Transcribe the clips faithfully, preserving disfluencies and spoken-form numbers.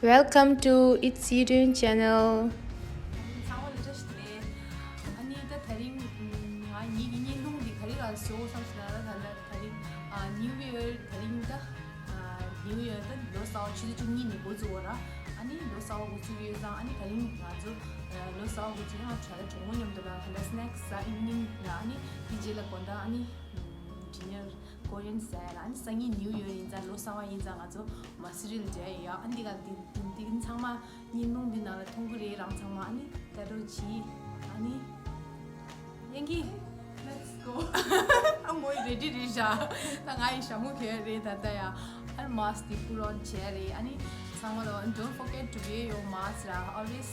Welcome to It's Yidun channel. ཚང་མ་ལ་བཀྲ་ཤིས་བདེ་ལེགས། ཨ་ནི་ད་དེ་རིང་ང་ཉིད་ཀྱི་བརྙན་ཐུང་འདི་ག་རེ་ལ་བཟོ་བསམ་ཞིག་ལ་ད་ལ་དེ་རིང་ཨ་New Year དེ་རིང་ད་ཨ་New Year ད་ལོ་གསར་པ་ཕྱི་ཟླ་བཅུ་གཉིས་ནས་འགོ་བཙུགས་པ་ར། ཨ་ནི་ལོ་གསར་པ་འགོ་བཙུགས་ཡོད་ཙང་ཨ་ནི་དེ་རིང་ང་ཚོ་ལོ་གསར་པ་འགོ་བཙུགས་ཡང་བྲ་ར་གྲོགས་མོ་མཉམ་དུ་ལ་ད་ལ་སི་ནེག་སི་ཟ་ཨིན་ནིང་ལ་ཨ་ནི་དེ་རྗེས་ལ་དགོང་དག་ཨ་ནི་ཌི་ནར་ཀོ་རི་ཡན་ཟ་ཡ་ལ་ཨ་ནི་སང་ཉིན་New Year ཡིན་ཙང་ལོ་གསར་པ་ཡིན་ཙང་ང་ཚོ་མ་སི་རི་ལ་འགྲོ་ཡ་ཡོད། ཨ་ནི་འདི་ག་འདི་འདི་འདི་ཚང་མ་བརྙན་ཐུང་འདི་ནང་ལ་མཐོང་གི་རེད། རང་ཚང་མ་ཨ་ནི་ད་རུང་གྱིས་ཨ་ནི་ཡན་གྱི། Let's go. ཨ་མོ་རེ་ཌི་རེད་ཤག་ད་ང་ཡི་ཞྭ་མོ་གྱོན་རེད་ད་ལྟ་ཡ། ཨ་ནི་མཱསི་འདི་པུཊ་ཨོན་བྱས་རེད། ཨ་ནི་ཚང་མ་ལ་don't forget to wear your mask ར། Always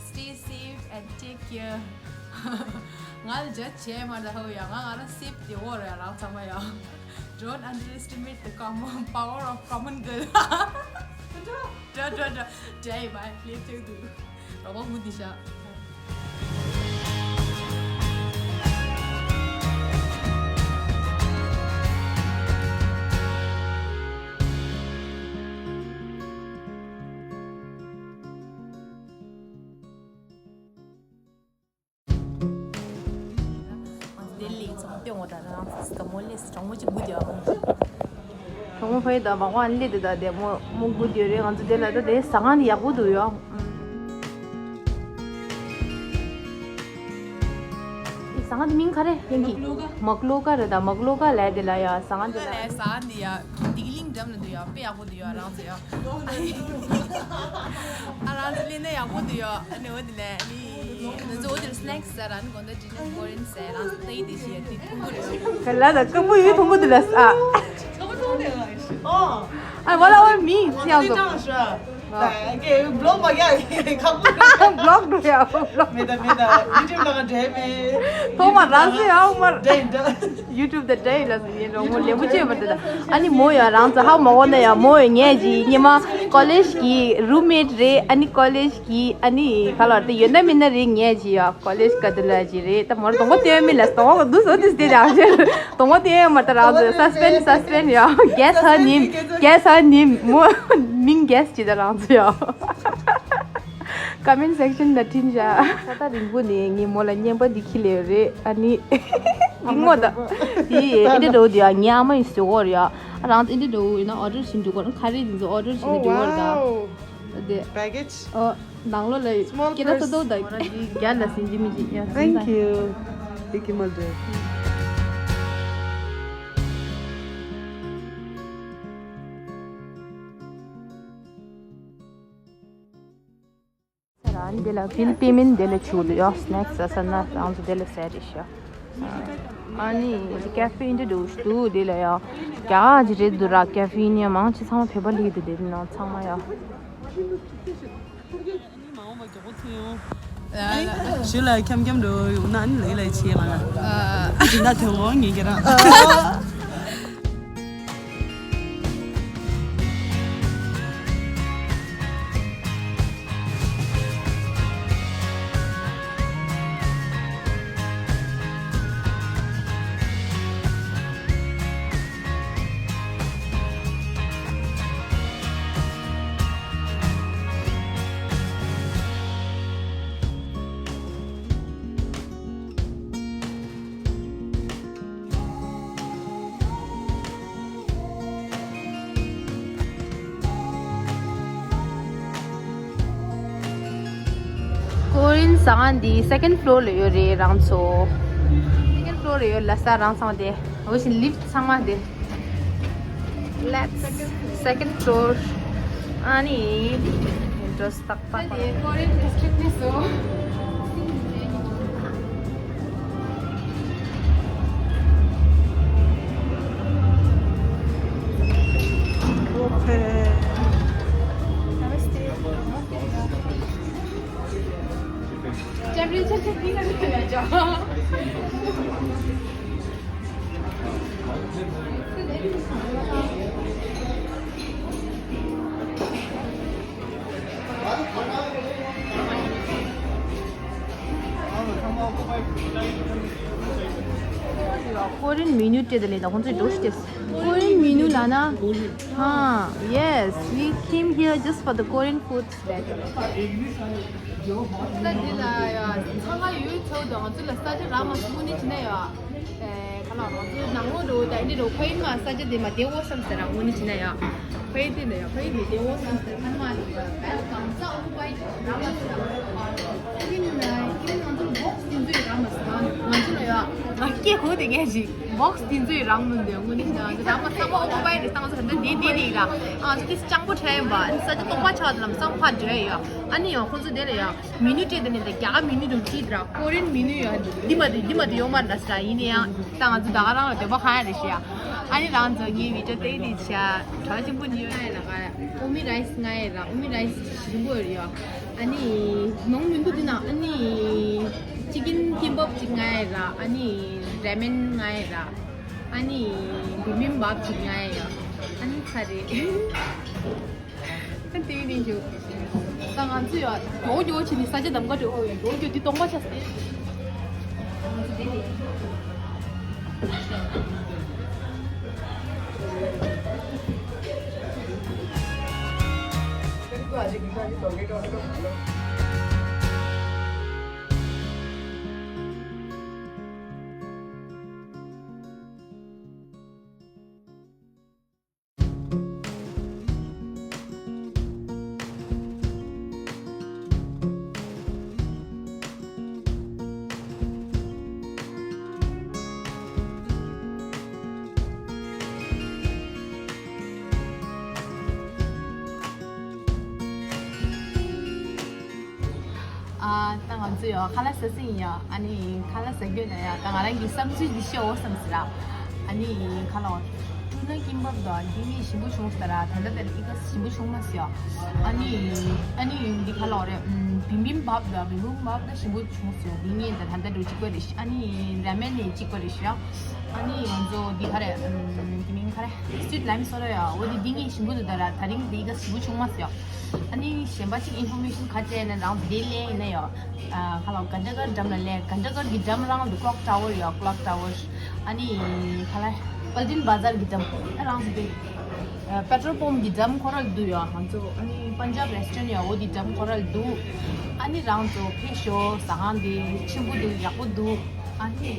stay safe and take care. ང་ལ་ཇ་བྱས་མ་ད་ཧོ་ཡ། ང་ང་རང་སེབ་དེ་འོ་ར་ཡ། རང་ཚང་མ་ཡ། Don't underestimate the common power of common good. འདྲ་འདྲ་འདྲ་འདྲ་ཡི་བའི་ལེབ་ཐེག་འདུག་རོགས་པ་མུ་དི་ཤ། དེ་ལས་ཚོགས་སྟོན་འོ་ད་རང་སྐམ་མོ་ལས་གྲོགས་མོ་གཅིག་སྒུག་དེ་ཨ། གྲོགས་མོ་ཕ་ཡི་ད་མག་པ་ཨ་ནི་ལས་དེ་ད་དེ་མོ་མོ་སྒུག་དེ་རེད། ང་ཚོ་དེ་ལ་ད་དེ་ཟ་ཁང་དེ་ཡག་པོ་འདུག་ཡ། ཟ་ཁང་དེ་མིང་ག་རེ་ཡིན་གི། མག་ལོ་ཀ་རེད་ད། མག་ལོ་ཀ་ལས་དེ་ལ་ཡ། ཟ་ཁང་དེ་ལ་ཟ་ཁང་དེ་ཡ་བདེ་སྐྱིད་གླིང་འགྲམ་ལ་འདུག་ཡ། དཔེ་ཡག་པོ་འདུག་ཡ། རང་ཚོ་ཡ། ཨ་རང་ཚོ་ལས་ན་ཡག་པོ་འདུག་ཡ། ཨ་ནི་འོ་དེ་ལས་ནི་ང་ཚོ་འོ་དེར་སི་ནེག་སི་ཟ་ར་ནི་གོ་ད་ཌི་ནར་ཀོ་རི་ཡན་ཟ་ར་ཏེ་དེ་ཤི་ཡ་དེ་ཐུང་གུ་རེད། ག་ལ་ད་སྐམ་པོ་ཡོད་ཐུང་གུ་དེ་ལ་ཟ། ཨ་ཨ་ཝ་ལ་ཝ་མི་ཚེ་ཡང་ཟོ། ཀེ་བི་ལོག་མ་རྒྱག་ཁག་པོ་རེད། བི་ལོག་འགྲོ་ཡ་བི་ལོག་མེད་ད་མེད་ད་ཡུ་ཊུབ་ནང་འདྲེ་མེད། ཐོག་མ་རང་སུ་ཡ་ཨོ་མར། འདྲེ་འདྲ། ཡུ་ཊུབ་དང་འདྲ་ཡི་ལ་སུ་ཡིན་རོགས་མོ་ལེ་བུ་ཅེ་མར་དེ་ད། ཨ་ནི་མོ་ཡ་རང་ཚོ་ཧ་མ་གོ་ན་ཡ་མོ་ཡ་ངས་ཀྱི་ཉི་མ་ཀོ་ལེཇ་གི་རུམ་མེཊ་རེད། ཨ་ནི་ཀོ་ལེཇ་གི་ཨ་ནི་ག་ལ་དེ་ཡོད་ན་མིན་ན་རེད། ངས་ཀྱི་ཡ་ཀོ་ལེཇ་ག་དུ་ལ་ཅི་རེད། ད་མོར་དོང་པོ་སྟོན་མི་ལ་དོང་པོ་ག་དུ་བཟོ་དུས་དེ་རང་ཆེར་དོང་པོ་སྟོན་མ་ད་རང་ཚོ་སཱ་སི་པེན་སཱ་སི་པེན་ཡ་གེ་སི་ཧར་ནེམ་གེ་སི་ཧར་ནེམ་མོ་མིང་གེ་སི་ཅི་ད་རང་ཚོ་ཡ། ཀོ་མེན་སེག་ཤན་ལ་འཕྲིན་བཞག་ས་ཐག་རིང་པོ་ནས་ངས་མོ་ལ་བརྙན་པ་འདི་ཁྱི་ལས་རེད། ཨ་ནི་ཨ་མ་ངོ་ད་དེ་ཨེ་འདྲ་འགྲོ་དུས་ཨ་ངའི་ཨ་མ་ཡིས་བཟོས་གོ་རེད་ཡ། ཨ་རང་ཚོ་ཨེ་འདྲ་འགྲོ་ཡིན་ན་ཨོ་ཌར་བྱིན་འགྲོ་གོ་ཁ་རེ་འདི་ཚོ་ཨོ་ཌར་བྱིན་འགྲོ་གོ་རེད་ད། དེ་package ཨོ་ནང་ལོགས་ལ་སྐད་ད་ས་ཏོག་ད་རྒྱ་ལ་སིན་ཇི་མི་ཇི་ཡ། Thank you. Thank you, mother. ས་ར་ཨ་ནི་དེ་ལ་བིལ་པེ་མེན་ཊི་དེ་ལ་བྱུག་འདུག་ཡ། སི་ནེག་སི་ཟ་ས་ན་རང་ཚོ་དེ་ལ་ཟས་རེད་ཤག་ཨ་ནི་ཀེ་ཧྥེ་འདི་འདུག་འདུག་དེ་ལ་ཡ། རྒྱ་གར་གྱི་རེད་འདུག་ར། ཀེ་ཧྥེ་ནི་མང་ཆེ་ཚང་མ་བོད་པ་ལིག་འདུག་དེ་ནང་ཚང་མ་ཡ། ཞུ་ལ་འཁྱམ་འཁྱམ་འགྲོ་ཡོང་ན་ནི་ལེ་ལེ་བྱེད་ལ་ཡ། ཨ་ཅི་ད་དོན་ངོ་ངེད་ཀྱི་ར། ཀོ་རི་ཡན་ཟ་ཁང་འདི་སེ་ཀེན་ཌི་ཕི་ལོར་ལ་ཡོད་རེད་རང་ཚོ། སེ་ཀེན་ཌི་ཕི་ལོར་ལ་ཡོད་ལ་ས་རང་ཚང་དེ། འོ་ཞིག་ལིཕ་ཊི་ཚང་མ་དེ། Let's second floor. ཨ་ནི་འགྲོ་སྟག་པ། Korean menu སྤྲད་དེ་ལེན་ད་ཁོང་ཚོའི་འགྲོ་ཤི་ཏེ། Korean menu ལ་ན། ཧ། Yes, we came here just for the Korean food. ས་འདི་ལ་ཡ་ཚང་མ་ཡོད་ཚོད་དང་ང་ཚོ་ལ་ས་ཆ་རག་མ་སོང་ནི་ཅི་ན་ཡ། ཨེ་ཁ་ལག་ང་ཚོ་ནང་ལོགས་འགྲོ་ད་འདི་འགྲོ་ཁ་ཡིན་མ་ས་ཆ་འདི་མ་བདེ་འོ་བསམ་ཟེར་ར་ངོ་ནི་ཅི་ན་ཡ། ཁ་ཡིན་འདི་ན་ཡ་ཁ་ཡིན་མི་བདེ་འོ་བསམ་ཟེར་ཁ་མ་ལ་ཡ་བས་གང་ས་འོ་པའི་རག་མ་སོང་། ཁ་ཡིན་ན་ཡ་ཁ་ཡིན་ང་ཚོ་ལ་བོགས་སི་འདི་ཚོ་ཡི་རག་མ་སོང་ང་ཚོ་ལ་ཡ། ང་སྐད་གོ་དེ་ངས་ཞིག་བོགས་དེ་ཚོའི་རང་མི་འདོད་དངོས་གནས་ཀྱང་རང་མ་ཚང་མ་ཨོ་པ་པའི་རེད་བཏང་ཚོ་ད་འདི་འདི་འདི་ལ་ཨ་ཚོ་དེ་སྤྱང་པོ་ཁྲ་ཡིན་པ་ཨ་ནི་ས་ཆ་སྟོང་པ་ཆགས་དེ་ལམ་སང་ཕར་འགྲོ་ཡ་ཡོད། ཨ་ནི་ཡང་ཁོང་ཚོ་དེ་ལ་ཡང་མི་ནུ་སྤྲད་དེ་ནི་ད་རྒྱ་གར་མི་ནུ་དང་ཅིག་དེ་ར་ཀོ་རི་ཡན་མི་ནུ་ཡང་འདི་མ་དེ་འདི་མ་དེ་ཡོད་མ་རེད་ད་ས་ཡིན་ནི་ཡང་ད་ང་ཚོ་ད་ག་རང་ལ་འདོད་པ་ཁ་ཡ་རེད་ཤི་ཡ། ཨ་ནི་རང་ཚོ་ངའི་བི་ཌིའོ་བལྟས་དེ་ཆ་གྲོགས་ཆེན་པོ་ནི་ཡོད་ཡ་ལ་ག་ཡ་ཨོ་མི་རའི་སི་ང་ཡ་ར་ཨོ་མི་རའི་སི་ཞིམ་པོ་ཡོད་ཡ། ཨ་ནི་མང་མི་འདུག་འདི་ན་ཨ་ནི་ཅི་ཀིན་ཀིམ་བབ་ཅིག་ང་ཡ་ར་ཨ་ནི་ར་མེན་ང་ཡ་ར་ཨ་ནི་བི་བིམ་བབ་ཅིག་ང་ཡ་ཡ། ཨ་ནི་ཚ་རེད། ཨ་དེ་ནི་ཞུ་ད་ང་ཚོ་ཡ་མགྱོགས་མགྱོགས་བྱས་ནས་ས་ཆ་འདམ་ག་འགྲོ་ཡ་མགྱོགས་མགྱོགས་འདི་སྟོང་པ་ཆགས་སོང་། ཨ་ད་ང་ཚོ་ཡོད་ཁ་ལག་ཟ་ཟིན་ཡོད། ཨ་ནི་ཁ་ལག་ཟ་རྒྱུ་ན་ཡ་ད་ང་རང་གི་བསམ་ཚུལ་འདི་ཤོད་འོ་བསམ་ཟེར་ར། ཨ་ནི་ཁ་ལག་ཀྲུ་ན་ཀིམ་བབ་དང་འདི་ནི་ཞིམ་པོ་བྱུང་ཟེར་ར། ད་ལྟ་དེར་ཨི་ཀ་ཞིམ་པོ་བྱུང་མ་ཟེར་ཡ། ཨ་ནི་ཨ་ནི་འདི་ཁ་ལག་རེད། བིམ་བིམ་བབ་དང་བིམ་བིམ་བབ་ད་ཞིམ་པོ་བྱུང་ཟེར་ཡ། འདི་གཉིས་ད་ད་ལྟ་འགྲོ་གཅིག་པ་རེད་ཤི། ཨ་ནི་ར་མེན་ནི་གཅིག་པ་རེད་ཤི་ཡ། ཨ་ནི་ང་ཚོ་འདི་ག་རེད། འདི་མིང་ག་རེད། སུའིཊ་ལའིམ་སོ་ཌ་ཡ། འོ་འདི་འདི་གཉིས་ཞིམ་པོ་འདུག་ད་ར་ད་རིང་འདི་ཨི་ཀ་ཞིམ་པོ་བྱུང་མ་ཟེར་ཡ། ཨ་ནི་གཞན་པ་གཅིག་ཨིན་ཕོར་མེ་ཤན་ག་ཅེ་ན་རང་དེ་ལེན་ཡིན་ན་ཡོད། ཨ་ཁ་ལོ་གན་ཌ་ཀར་འགྲམ་ལ་ལེན། གན་ཌ་ཀར་གི་འགྲམ་རང་དུ་ཀློག་ཊ་ཝར་ཡོད། ཀློག་ཊ་ཝར། ཨ་ནི་ཁ་ལ་པལ་ཊིན་བ་ཛར་གི་འགྲམ་ཨ་རང་དུ་དེ། ཨ་པེ་ཊྲོལ་པམ་གི་འགྲམ་ཁོ་ར་ལ་འདུག་ཡོད། ང་ཚོ་ཨ་ནི་པན་ཇབ་རེ་སི་ཊོ་རན་ཊ་ཡོད། འོ་དེ་འགྲམ་ཁོ་ར་ལ་འདུག་ཨ་ནི་རང་ཚོ་ཕེབས་ཤོག་ཟ་ཁང་དེ་ཆེན་པོ་འདུག་ཡག་པོ་འདུག་ཨ་ནི།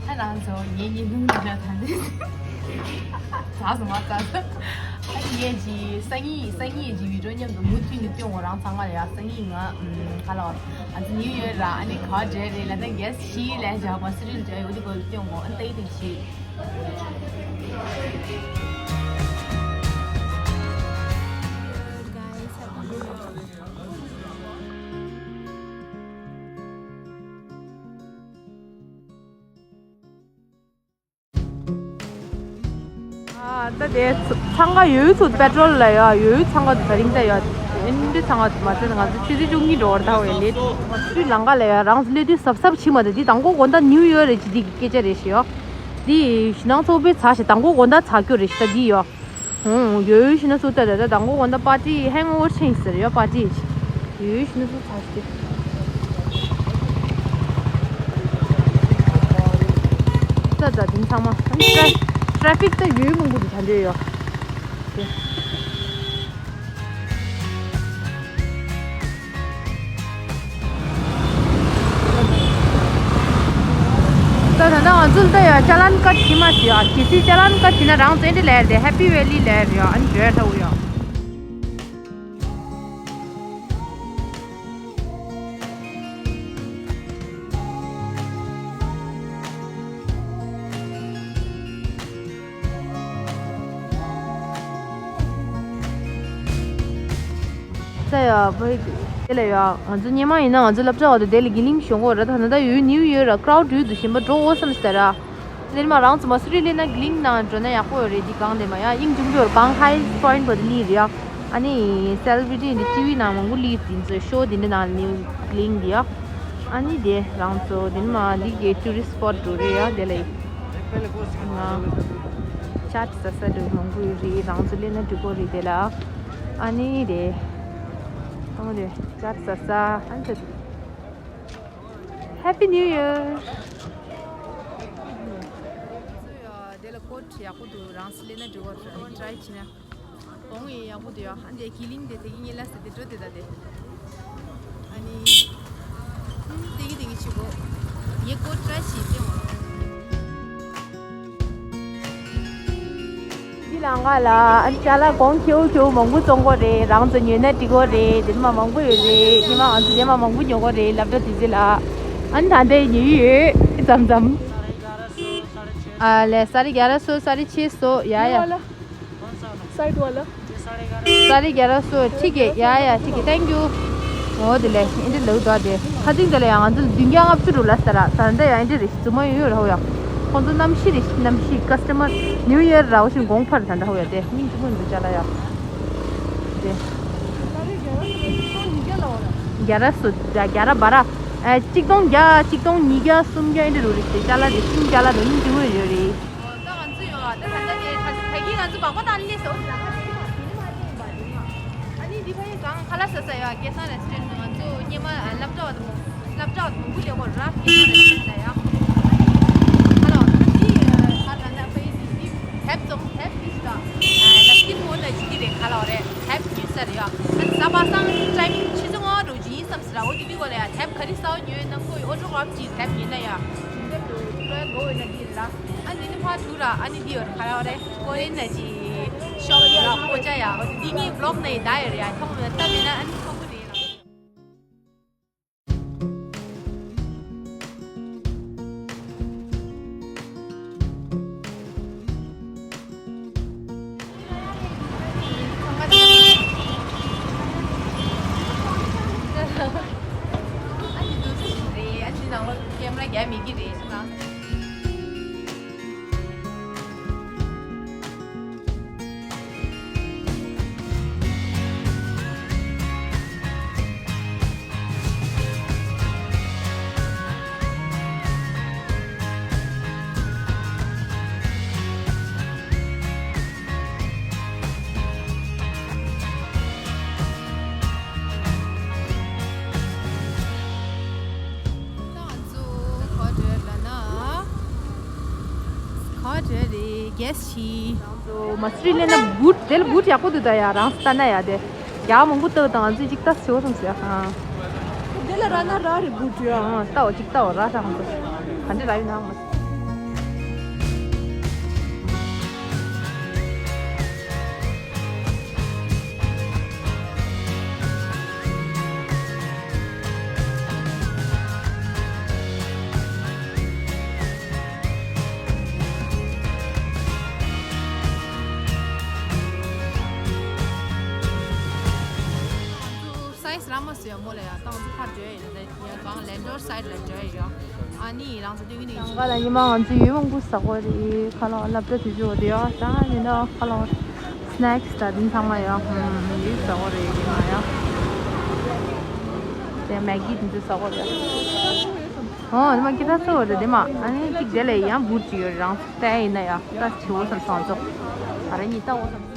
ཨ་རང་ཚོ་ངའི་ཉིན་གུང་འདི་ལ་ད་འདི་ཛ་སོང་བ་ཛ་སོང་། ཨ་ངས་ཀྱི་སང་ཉིན་སང་ཉིན་ཀྱི་བི་ཌིའོ་མཉམ་དུ་མུ་མཐུད་ནས་སྟོན་འོ་རང་ཚང་མ་ལ་ཡ། སང་ཉིན་ང་ཨམ་ག་ལ་བ་ང་ཚོ་ནིའུ་ཡོར་ར་ཨ་ནི་ག་བ་འདྲ་རེད་ལ་ད་གེ་སི་ཤི་ལ་བཞག་པ་སི་རིལ་འདྲ་ཡོད་དེ་གོ་སྟོན་འོ་ཨ་ནི་ད་ཡི་དེ་ཤི། ཨ་ད་དེ་འཚང་ཁ་ཡོད་ཚོད་པེ་ཊྲོལ་ལ་ཡ་ཡོད་ཚང་ཁ་དུ་ད་རིང་ད་ཡ་ཨེ་འདྲ་ཚང་ཁ་དུ་མ་ཚད་ང་ཚོ་ཆུ་ཚོད་བཅུ་གཉིས་འགྲོ་བར་ད་བས་ལེ་ཆུ་ལང་ཀ་ལ་ཡ་རང་ཚོ་སླེབས་དུས་གཟབ་གཟབ་བྱེད་མ་ད་འདི་དང་པོ་དགོང་དག་ནིའུ་ཡོག་རེད་ཅི་འདི་གི་སྐད་ཆ་རེད་ཤི་ཡོ། འདི་ཞི་ནང་ཚོགས་པའི་ཚ་ཞི་དང་པོ་དགོང་དག་ཚ་སྐྱོ་རེད་ཤི་ད་འདི་ཡོ། ཧུང་ཡོད་ཡོད་ཤི་ན་ཚུགས་ད་ད་ད་དང་པོ་དགོང་དག་པར་ཊི་ཧེང་ཨོ་ཝར་ཆེན་ཟེར་ཡོད་པར་ཊི་ཡོད་ཡོད་ཤི་ན་ཚུགས་ཚར་ཤི་ཏེ། ད་ད་དེང་ཚང་མ་ཨ་ནི་ཊྲ་ཊྲ་ཕིག་ད་ཡོད་མང་པོ་འདུག་ད་འདྲ་ཡོད་དེ། ད་ད་ལྟ་ང་ཚོ་ལ་ད་ཡ་ཅ་ལན་ཀཊ་བྱེད་མ་ཟེར་ཡ། གལ་སྲིད་ཅ་ལན་ཀཊ་བྱེད་ན་རང་ཚོ་འདི་ལས་རེད། ཧེ་པི་ཝེ་ལི་ལས་རེད་ཡ། ཨ་ནི་འགྲོ་ཡ་ཐའུ་ཡ། ས་ཡ་བོད་དེ་ལ་ཡ་ང་ཚོ་སྙེ་མ་ཡིན་ན་ང་ཚོ་སློབ་གྲྭ་བ་དེ་དེ་ལ་དགེ་ལིང་ཞོག་གོ་ར། ད་ད་ལྟ་ཡོད་ནིའུ་ཡོད་ར་ཀྲའུ་ཌི་ཡོད་དུ་ཞིམ་པ་འགྲོ་འོ་བསམ་ཟེར་ར། དེ་ནི་མ་རང་ཚོ་མ་སུ་རི་ལི་ན་དགེ་ལིང་ནང་འགྲོ་ན་ཡག་པོ་ཡོད་རེད། འདི་གང་དེ་མ་ཡ་དབྱིངས་འཇུག་འགྲོ་གང་ཧའི་པོ་ཡིན་པོ་དེ་ལི་རེད་ཡ། ཨ་ནི་སེལ་བི་ཌི་འདི་ཊི་ཝི་ནང་མང་པོ་ལི་དེ་ཚོ་ཤོ་དེ་འདྲ་ནང་ནི་དགེ་ལིང་འདི་ཡ། ཨ་ནི་དེ་རང་ཚོ་དེ་ནི་མ་འདི་གའི་ཊུ་རི་སི་སི་པོ་ཊི་འགྲོ་རེད་ཡ། དེ་ལ་ཡི་ང་ཅཊ་ཟ་ས་འགྲོ་མང་པོ་ཡོད་རེད། རང་ཚོ་ལས་ན་འགྲིག་གོ་རེད་དེ་ལ། ཨ་ནི་དེ་ཨ་མ་དེ་ཅཊ་ཟ་ས་ཨ་ནི་ད་Happy New Year! ཡག་པོ་འདུག་རང་སི་ལེ་ན་འགྲོ་བར་ཨ་ནི་ཊ་རའི་བྱས་ན། གོང་ཡང་ཡག་པོ་འདུག་ཡ། ཨ་འདི་ཀི་ལིང་དེ་དེ་གི་ངེད་ལ་ཟེར་དེ་འགྲོ་དེ་ད་དེ། ཨ་ནི། དེ་གི་དེ་གི་ཆི་གོ། ཡེ་གོ་ཊ་རའི་བྱས་ཏེ་འོང་། འདི་ལང་ག་ལ་ཨ་ནི་ཅ་ལག་གོང་ཁེའུ་ཁེའུ་མང་པོ་བཙོང་གོ་རེད། རང་ཚོ་ཉོས་ན་འགྲིག་གོ་རེད། དེ་མ་མང་པོ་ཡོད་རེད། ཉི་མ་ང་ཚོ་དེ་མ་མང་པོ་ཉོ་གོ་རེད། སློབ་གྲྭ་དུས་ཚོད་ལ། ཨ་ནི་ད་ལྟའི་ཉོ་ཡི་ཡོད་མཚམས་མཚམས། ཨ་ལས་ས་རི་རྒྱ་ར་སོ་ས་རི་ཆེ་སོ་ཡ་ཡ། साइड वाला। साढ़े ग्यारह सौ। ठीक है, या या, ठीक है, thank you। འོ་དེ་ལས་ཨིན་དྲི་ལའུ་དོ་དེ་ཁ་ཚིག་དེ་ལ་ཡང་ང་ཚོ་བདུན་བརྒྱ་ལྔ་བཅུ་རུ་ལ་ས་ར་ད་ལྟ་ཡང་ཨིན་དྲི་རེ་རྫུན་མ་ཡོད་ཡོད་ར་ཧོ་ཡ། ཁོང་ཚོ་གནམ་གཤིས་རེ་གནམ་གཤིས་ཀ་སི་ཊ་མར་ནིའུ་ཡར་ར་བ་ཞིག་དགོངས་ཕར་ད་ལྟ་ཧོ་ཡ་དེ་མིང་ཅི་མོ་འདུག་ཅ་ལ་ཡ། དེ་རྒྱ་ར་སོ་རྒྱ་ར་བ་ར་ཨ་གཅིག་སྟོང་བརྒྱ་གཅིག་སྟོང་ཉིས་བརྒྱ་སུམ་བརྒྱ་ཨིན་དྲི་རུ་རེ་དེ་ཅ་ལ་དེ་ཤིང་ཅ་ལ་དེ་མིང་ཅི་མོ་ཡོད་རེད། ད་ང་ཚོ་ཡོད་ཨ་ད་ད་ལྟ་དེ་ད་ད་གིན་ང་ཚོ་བག་མ་བཏང་ནས་སོ། ཨ་ནི་འདི་ཕ་ཡི་གང་ཁ་ལག་ཟ་ས་ཡོད་ཨ། སྐལ་བཟང་རེ་སི་ཊོ་རན་ང་ཚོ་སྔོན་མ་ཨ་སློབ་གྲྭ་བ་དང་སློབ་གྲྭ་བ་དང་པོ་ལས་གོ་ར་སྐལ་བཟང་རེ་སི་ཊོ་རན་ལ་ཡ། ཁ་ལག་ཨ་ནི་ཨ་ད་ད་ཕ་ཡི་འདི་དེབ་བཙོང་དེབ་འདི་ཞིག་ཨ་ན་སྐྱིད་མོ་ན་ཅི་འདི་རེད་ཁ་ལག་རེད། དེབ་ཉོས་ས་རེད་ཡ། ཨ་ནི་གཟའ་པ་སངས་ཊའི་མིང་ཆུ་ཚོད་ལྔ་པ་འགྲོ་རྒྱུ་ཡིན་བསམ་ས་ར། འོ་དེ་དུས་གོ་ལ་ཡ་དེབ་ག་རེ་གསར་པ་ཉོས་ན་ཁོ་ཡི་ཨོ་ཊོ་གྷ་རབ་ཅིག་དེབ་ཉོས་ན་ཡ། དེབ་འགྲོ་ཡི་དགོས་ཡོད་ན་འདི་རེད་ལ། ཨ་འདི་ནི་ཕར་འགྲོ་ར། ཨ་ནི་འདི་ཡོད་རེད་ཁ་ལག་རེད། ཀོ་རི་ཡན་ན་ཅི་ཤོབ་ཡོད་ར། ཀོ་ཅ་ཡ། འོ་འདི་ངའི་བི་ལོག་ནང་ཡི་ད་ཡོད་རེད་ཡ། མཐོང་མེད་ལྟ་མེད་ན་ཨ་ནི་མཐོང་གི་རེད་ལ། ཨ་ནི་འདུག་སེ་རེད། ཨ་ནི་ནང་ལོགས་ཀེམ་ར་རྒྱག་མེད་ཀི་རེད་ང་། ད་ང་ཚོ་ག་པར་འགྲོ་ཡ་ལབ་ན། ག་པར་འགྲོ་ཡ་རེད། གེ་སི་ཆི། ང་ཚོ་མ་སི་རི་སླེབས་ན་བུད་དེ་ལ་བུད་ཡག་པོ་འདུག་ད་ཡ་རང་ལྟ་ན་ཡ་དེ། རྒྱ་མང་པོ་ལྟ་དང་ང་ཚོས་ཅིག་ལྟ་ཞེ་པོ་བསམ་སོང་ཡ། ཨ། དེ་ལ་ར་ན་ར་རེད་བུད་ཡ། ཨ་ལྟའོ་ཅིག་ལྟའོ་ར་ཧྲ་ང་ཚོ་ག་འདྲ་ར་ཡོད་ན་མ། སའི་ཛི་རག་མ་སོང་ཡ། མོ་ལ་ཡ་ད་ང་ཚོ་ཕར་འགྲོ་ཡ་ཡིན། ད་ཡ་གང་ལེན་ཌོར་སའིཌ་ལ་འགྲོ་ཡ་ཡོད། ཨ་ནི་རང་ཚོ་སྟོན་གི་འདུག་ཡང་ག་ལ་ཉི་མ་ང་ཚོ་ཡུལ་མང་པོ་ཟ་གོ་རེད། ཁ་ལག་སློབ་གྲྭ་དུས་ཚོད་འོ་དེ་ཡོད་ད་ཡིན་ན་ཁ་ལག་སི་ནེག་སི་ད་དེ་ཚང་མ་ཡོད། ཧུམ་ཡུལ་ཟ་གོ་རེད་ཉི་མ་ཡ། དེ་མེག་གི་དེ་ཚོ་ཟ་གོ་རེད། ཨོ་དེ་མ་ཀི་ད་ཚོ་རེད་དེ་མ། ཨ་ནི་གཅིག་དེ་ལས་ཡང་བུད་ཅིག་ཡོད་རེད། རང་ཚོ་ལྟ་ཡ་ཡིན་ན་ཡ་ད་བྱེད་འོ་བསམ་སོང་ཚོ། ཨ་ར་གཉིས་ལྟ་འོ་བསམ།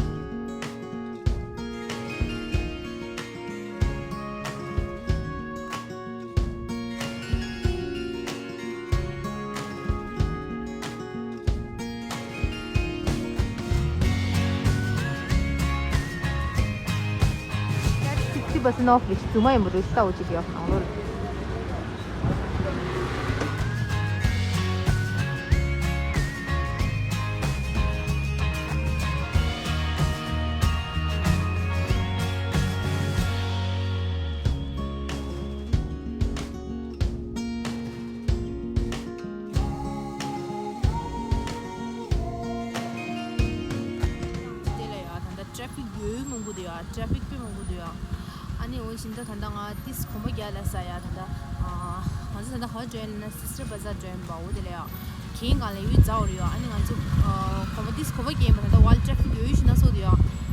sixty percent off རེད། རྫུན་མ་ཡིན་པ་རེད། ལྟ་འོ་ཅིག་ཡོད་ནང་ལོགས་ལ། དེ་ལ་ཡ་ད་ལྟ་ཊེ་ཕིག་ཡོད་མང་པོ་འདུག་ཡ། ཊེ་ཕིག་དཔེ་མང་པོ་འདུག་ཡ། ཨ་ནི་འོ་བཞིན་ད་ད་ལྟ་ང་ཏིས་གོམ་པ་རྒྱག་ལ་ས་ཡ། ད་ལྟ་ང་ཚོ་ད་ལྟ་ག་པར་འགྲོ་ཡ་ལབ་ན་སི་སི་ཊར་བ་ཛར་འགྲོ་ཡ་ཡིན་པ། འོ་དེ་ལ་ཡ་གན་གང་ལ་ཡུལ་ཛ་འོ་རེད་ཡ། ཨ་ནི་ང་ཚོ་གོམ་པ་ཏིས་གོམ་པ་རྒྱག་ཡིན་པ། ད་ལྟ་ཝལ་ཊེ་ཕིག་ཡོད་ཡུལ་ཞིག་ན་སོ་དེ་ཡ།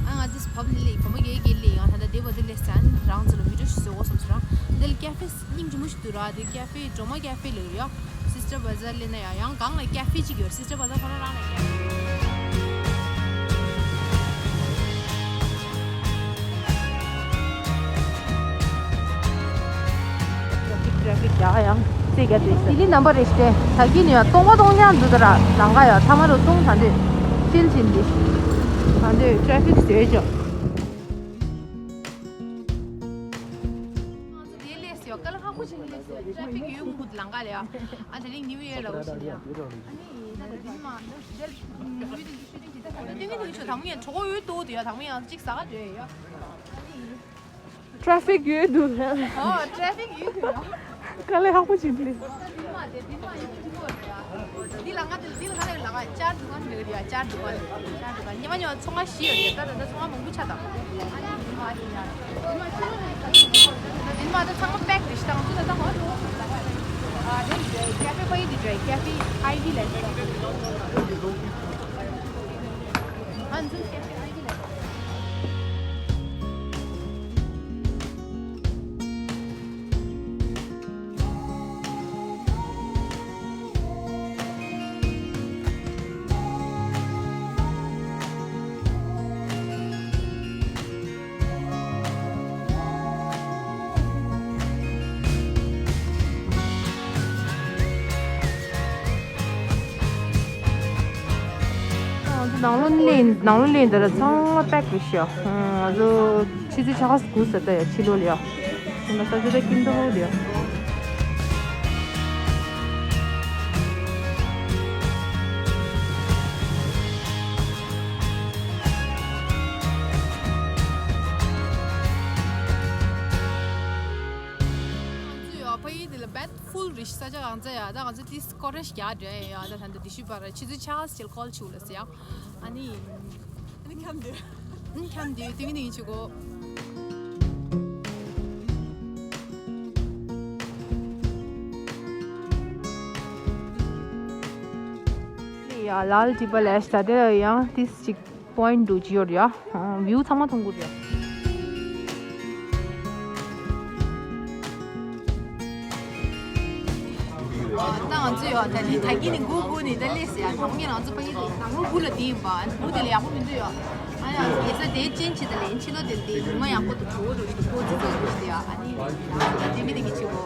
ཨ་ང་ཏིས་བབ་ནི་ལས་གོམ་པ་རྒྱག་རྒྱག་ལས་ཡ། ད་ལྟ་དེ་བ་དེ་ལས་ས་ཨ་ནི་རང་ཚོ་ལ་བི་ཌིའོ་ཞིག་བཟོ་དགོས་བསམ་སོང་ར། འདི་ལ་ཀེ་ཧྥེ་སྙིང་རྗེ་མོ་ཞིག་འདུག་ར། དེ་ཀེ་ཧྥེ་སྒྲོལ་མ་ཀེ་ཧྥེ་ལབ་ཡོད། སི་སི་ཊར་བ་ཛར་སླེབས་ན་ཡང་ཡང་སྒང་ལ་ཀེ་ཧྥེ་གཅིག་ཡོད། སི་སི་ཊར་བ་ཛར་ཁོ་རང་རང་ལ་ཀེ་ཧྥེ། ཊེ་ཕིག་ཊེ་ཕིག་ཡ་ཡང་རྩེ་རྒྱབ་དུས་ལྡི་ལི་ནམ་པ་རེད་ཤག་དེ་ད་གིན་ཡང་སྟོང་པ་སྟོང་རྐྱང་འདུག་ད་ར། ལམ་ཁ་ཡང་ཐ་མ་རུ་སྟོང་ད་འདུག་སིལ་བྱིན་ཏེ། ད་འདི་ཊ་ཕིག་བཟོས་ཅོག་ང་ཚོ་དེ་སླེབས་ཡོད། ཀ་ལ་ཧ་གོ་ཆེན་ནས་སླེབས་ཡོད། ཊ་ཕིག་ཡོད་ཁུག་ལང་ཀ་ལ་ཡ། ཨ་དེ་རིང་ནིའུ་ཡེར་ལ་འོ་ཞིག་ཡ། ཨ་ནི་ད་ལྟ་འདི་མ་འདི་ཡུལ་དེ་ཤུ་ཊིང་བྱེད་ད་ད་ལྟ་ཏིང་ངེ་ཏིང་ཆོ་དང་མོ་ཡང་གྲོགས་ཡོད་ཏོ་དེ་ཡ། དང་མོ་ཡང་གཅིག་ཟ་ག་འདྲེ་ཡ། ཨ་ནི། ཊ་ཕིག་ཡོད་འདུག་ཨོ་ཊ་ཕིག་ཡོད་འདུག་དཀའ་ལས་ཁག་པོ་ཅིག་འདུག་འདི་ལ་ང་དེ་འདི་ལ་ང་ལ་ལ་ང་ཅར་འདུག་ག་འདི་ཡ་ཅར་འདུག་ག་ཅར་འདུག་ག་ཉི་མ་ཉི་མ་ཚོང་ཁང་བཞི་ཡོད་རེད། ད་ད་ད་ཚོང་ཁང་མང་པོ་ཆགས་དང་། འདི་མ་ད་ཚང་མ་པེག་རེད་ཤི་དང་ཚོ་ད་ད་ཧོ་ལོ། ཨ་དེ་ཀེ་ཕེ་པ་ཡི་འདི་འདྲ་ཀེ་ཕེ་ཨའི་ཝི་ལ་ཨ་ཚོ་ཀེ་ཕེ་ཨའི་ཝི་ལ། ང་ཚོ་ནང་ལོགས་ནས་ནང་ལོགས་ནས་འདི་ལ་ཚང་མ་པེག་རེད་ཤག་ང་ཚོ་ཆུ་ཚོད་ཆ་ཁ་དགུ་ཟེར་ད་ཡ་ཕྱི་ལོགས་ལ་ཡ། ང་ཚོ་ད་ཀིན་ཏོ་ཧོ་ལ་ཡ། ང་ཚོ་ཡ་ཕ་ཡུལ་འདི་ལ་བེད་ཧྥུལ་རེད་ཤག་ས་ཆ་གང་ཚ་ཡ། ད་ང་ཚོ་ཏིས་ཀོ་རེ་ཤི་རྒྱག་འགྲོ་ཡ། ད་ད་འདི་ཤུ་པ་ར་ཆུ་ཚོད་ཆ་ཁ་ཅིག་ཁོལ་ཆུ་ལ་ཟེར་ཡ། ཨ་ནི། ཨ་ནི་ཁམས་འདི། ཨ་ནི་ཁམས་འདི་ཏིང་ཏིང་ཆུ་གོ། ཡ་ལཱལ་ཏི་པ་ལེ་ཤ་ད་དེ་ཡང་ཏིས་ཅིག་པོ་ཡིན་འདུག་ཅི་ཡོད་ཡ། བིའུ་ཚང་མ་མཐོང་གི་རེད། ད་ང་ཚོ་ཡོད་ད་ནི་ད་གིན་ནི་སྒུག་སྒུག་ནི་ད་སླེབས་ཡ། ད་ངས་ང་ཚོ་ཕ་གི་ནང་ལོགས་སྒུག་ལ་དེ་ཡིན་པ་སྒུག་དེ་ལ་ཡག་པོ་མི་འདུག་ཡ། ཨ་ཡ་དེ་ས་དེ་ཅན་ཆེ་ད་ལེན་ཕྱི་ལོགས་དེ་དེ་ཉི་མ་ཡག་པོ་འདུག་གྲོགས་རུ་ཞིག་གོ་ཙི་ཙི་རུ་ཞིག་ཡ། ཨ་ནི་དེ་མི་དེ་གི་ཆེ་གོ།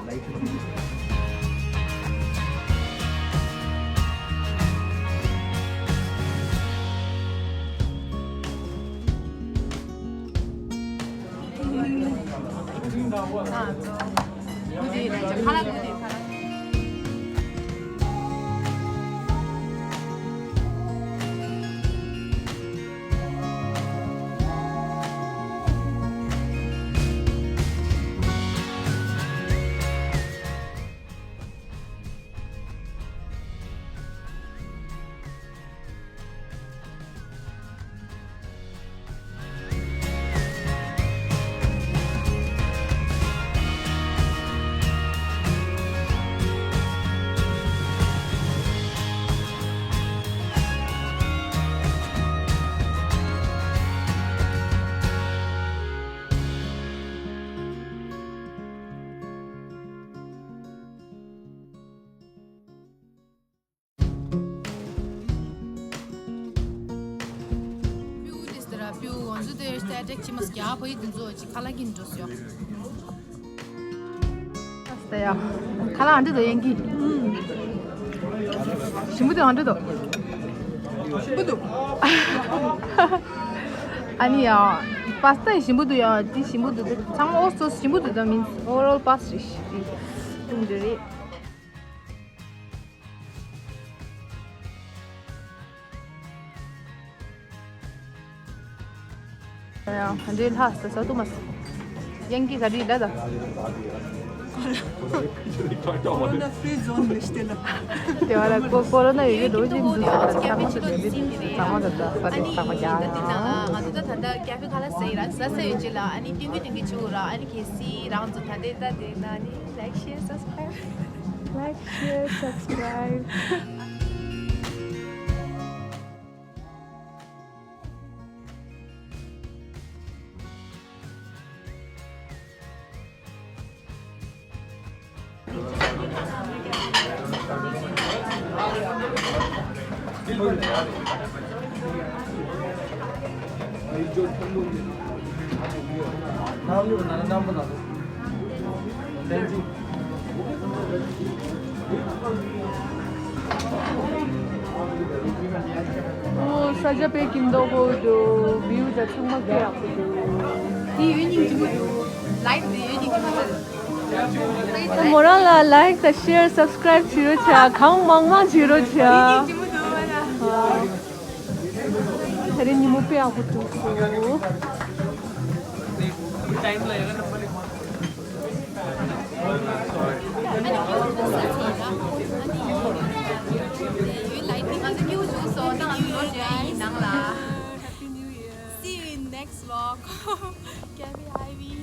པིའུ་དེ་སྟེ་ར་པིའུ་ང་ཚོ་དེ་ཨེ་ཊེག་ཅི་མ་སྐྱ་ཕ་ཡི་དེ་ཚོ་ཅི་ཁ་ལག་གིན་འགྲོ་སོ། ཨ་སྟེ་ཡ། ཁ་ལག་འདི་དོ་ཡན་གི། ཞིམ་པོ་དོ་འདི་དོ། ཞིམ་པོ་དོ། ཨ་ནི་ཡ། པ་སྟ་ཞིམ་པོ་དོ་ཡ། དེ་ཞིམ་པོ་དོ། དེ་ཚང་མ་ཨོ་སོ་ཞིམ་པོ་དོ་དོ་མིན། ཨོ་ཝར་ཨོལ་པ་སི་རེད་ཤི། དེ་འདྲ་རེད། འདྲའི་ལྷ་ས་ས་ཏུ་མ་སི། ཡང་གི་ག་རི་ལ་ད། ཁོ་རོ་ན་ཕི་རི་ཛོན་ལ་སྟེ་ལ། དེ་བ་ལ་ཀོ་ཀོ་རོ་ན་ཡོད་རོ་ཅིག་འདུག་ས་ས་མ་ད་དེ་མི་ས་མ་ད་ད་ས་དེ་ས་མ་ཡ། ང་ཚོ་ད་ད་ཀ་ཕེ་ཁ་ལ་ཟེར་ར་ས་ས་ཡོད་ཅི་ལ། ཨ་ནི་ཏིང་གི་ཏིང་གི་ཆུ་ར། ཨ་ནི་གལ་སྲིད་རང་ཚོ་ད་དེ་ད་དེ་ན་ནི་like share subscribe. Like, share, subscribe. ཨོ་ ས་ཆ་དཔེ་སྐྱིད་མདོག་ཁ་པོ་འདུག view་དང་ཚང་མ་དཔེ་ཡག་པོ་འདུག་དེ་ཡོད་སྙིང་རྗེ་མོ་འདུག like་དེ་ཡོད་སྙིང་རྗེ་མོ་འདུག་མོ་རང་ལ་like་དང་share་subscribe་བྱེད་རོགས་བྱ། གང་མང་མང་བྱེད་རོགས་བྱ། ཡོད་སྙིང་རྗེ་མོ་འདུག་ཨ་ལ། ད་རེས་ཉིན་མོ་དཔེ་ཡག་པོ་འདུག Happy New Year. See you in next vlog. Cafe Ivy.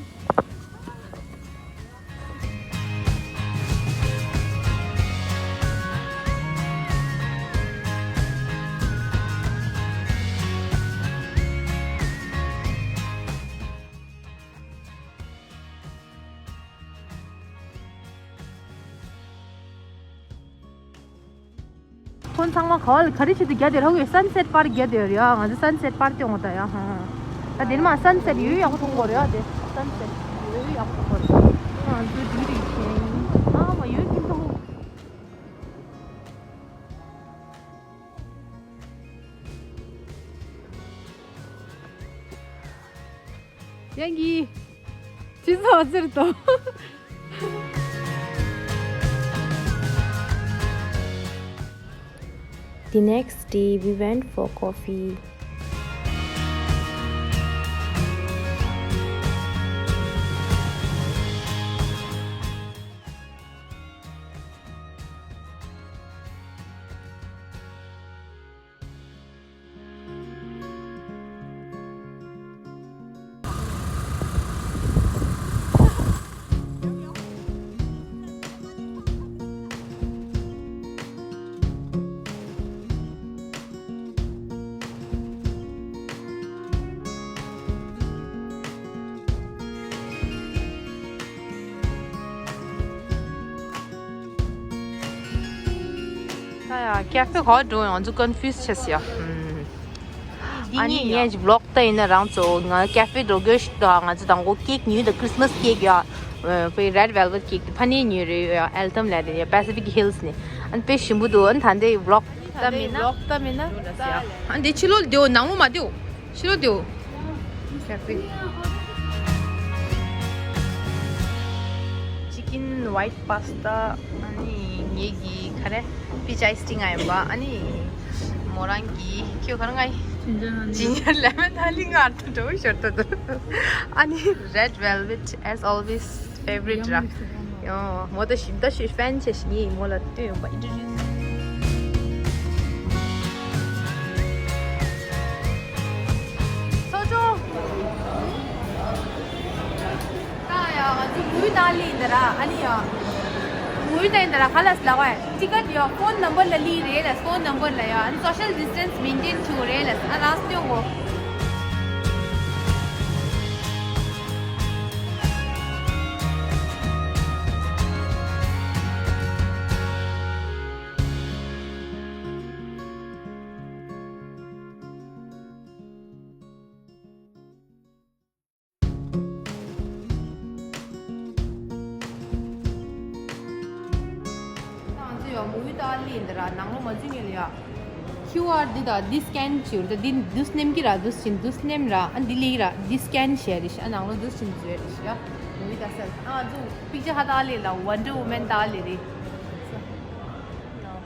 ཁོང་ཚང་མ་ག་བ་ལ་ག་རེ་བྱེད་དུ་རྒྱ་དེ་ར་ཧུའི་sunset པར་རྒྱ་དེ་ར་ཡ། ང་ཚོ་sunset པར་དེ་འོང་ད་ཡ། ཧ་ད་དེ་ནི་མ་sunset་ཡོད་ཡག་པོ་མཐོང་གོ་ར་ཡ། དེ་sunset་ཡོད་ཡག་པོ་མཐོང་གོ་ར། ང་ཚོ་དེ་རིགས་ཤེས་ཨ་མ་ཡོད་ཀྱི་མཐོང་། ཡང་གི་ཅི་ཚོགས་ཟེར་དོ། The next day, we went for coffee. ད་ཡ་ཀེ་ཧྥེ་ག་པར་འགྲོ་ཡོང་། ང་ཚོ་confuse་ཆགས་སོང་ཡ། ཨ་ནི་ངས་vlog་ལྟ་ཡིན་ན་རང་ཚོ་ང་ཀེ་ཧྥེ་འགྲོ་དགོས་ཤིག་དང་། ང་ཚོ་དང་པོ་cake་ཉོས་དང་Christmas cake་ཡ། དཔེ་red velvet cake་དེ་ཕ་ནས་ཉོས་རེད་ཡ། Eltham་ལ་དེ་ཡ་Pacific Hills་ནས། ཨ་ནི་དཔེ་ཞིམ་པོ་འདུག་ཨ་ནི་ད་འདི་vlog་ལྟ་མིན་ན་vlog་ལྟ་མིན་ན་ཨ་འདི་ཕྱི་ལོགས་ལ་བསྡད་ཡོད། ནང་ལོགས་མ་བསྡད་ཡོད། ཕྱི་ལོགས་བསྡད་ཡོད། Chicken white pasta། ཨ་ནི་ངེད་ཀྱི་ག་རེ་peach iced tea་ང་ཡིན་པ། ཨ་ནི་མོ་རང་གི་ཁྱོད་ག་རེ་ང་ཡིན། ginger lemon honey་ང་ད་འགྲོ་ཞོར་ད་དུ། ཨ་ནི་red velvet as always favorite་ར། ཡོ་མོ་ད་ཞིམ་ད་ཤོད་fan་བྱས་ཤིག་ངས་མོ་ལ་སྟོན་ཡོང་པ་introduce། ཚོ་ཚོ། ད་ཡ་ང་ཚོ་ངུས་ཏང་ལི་འདི་ར་ཨ་ནི་ཡ། ངུས་ཏང་འདི་ར་ཁ་ལགས་ལ་བ་ཡ་ticket་ཡ་phone number་ལ་ལི་རེད་ལ། phone number་ལ་ཡ་ཨ་ནི་social distance maintain་བྱུང་རེད་ལ། ཨ་རང་སྟོན་གོ། ང་ཚོ་ཡང་མུའུ་ཏཱ་ལི་འདི་ར་ནང་ལོ་མ་འཛུལ་ཉེ་ལ་ཡ། ཁིའུ་ཨར་འདི་དང་འདི་སི་ཀེན་བྱེད་ར། ད་འདི་འདུ་སྣེམ་གི་ར། འདུ་ཕྱིན་འདུ་སྣེམ་ར། ཨ་འདི་ལི་ར་འདི་སི་ཀེན་བྱས་རེད་ཤག་ཨ་ནང་ལོ་འདུ་ཕྱིན་འཛུལ་རེད་ཤག་མུའུ་ཏཱ་སལ། ཨ་ང་ཚོ་པིག་ཅར་ཧ་ཏཱ་ལི་ལ་Wonder Woman་ཏཱ་ལི་རེད།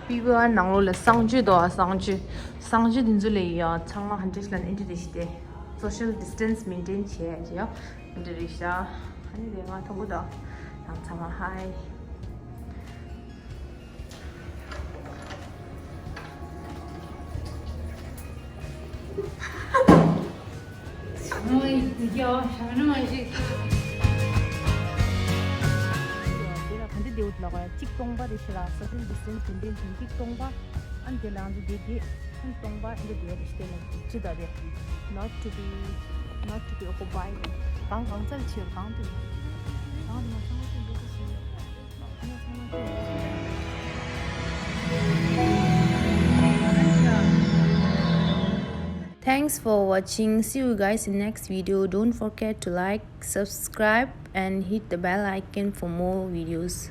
པིག་ཨར་ནང་ལོ་ལ་གསང་སྤྱོད་དོ། གསང་སྤྱོད་གསང་སྤྱོད་འདི་ཚོ་ལ་ཡ་ཚང་མ་ཧན་ཌེ་ལན་ཨེ་འདྲ་རེད་ཤག་དེ་social distance maintain་བྱས་ཡ། འདི་རེད་ཤག་ཨ་ནི་དེ་ང་ཐོང་གུ་དང་ཡང་ཚང་མ་ཧའི། ཞང་ཨེ་འདི་ག་ཞང་ནུ་མ་ཞིག་དེ་ལ་ག་འདི་བདེ་བོ་ལ་གོ་ཡ་གཅིག་སྟོང་པ་རེད་ཤག་ལ། social distance maintain་བྱས་གཅིག་སྟོང་པ། ཨ་ནི་དེ་ལ་ང་ཚོ་བསྡད་དེ་ཨ་ནི་སྟོང་པ་ཨ་ནི་དེ་རེད་ཤག་དེ་ལ་ཅི་ད་རེད། Not to be, not to be occupied། གང་གང་ཚར་ཕྱིར་གང་དུ་གང་དུ་མ་ཚང་མ་ཚོ་འདུག་ཟེར། Thanks for watching. See you guys in next video. Don't forget to like, subscribe and hit the bell icon for more videos.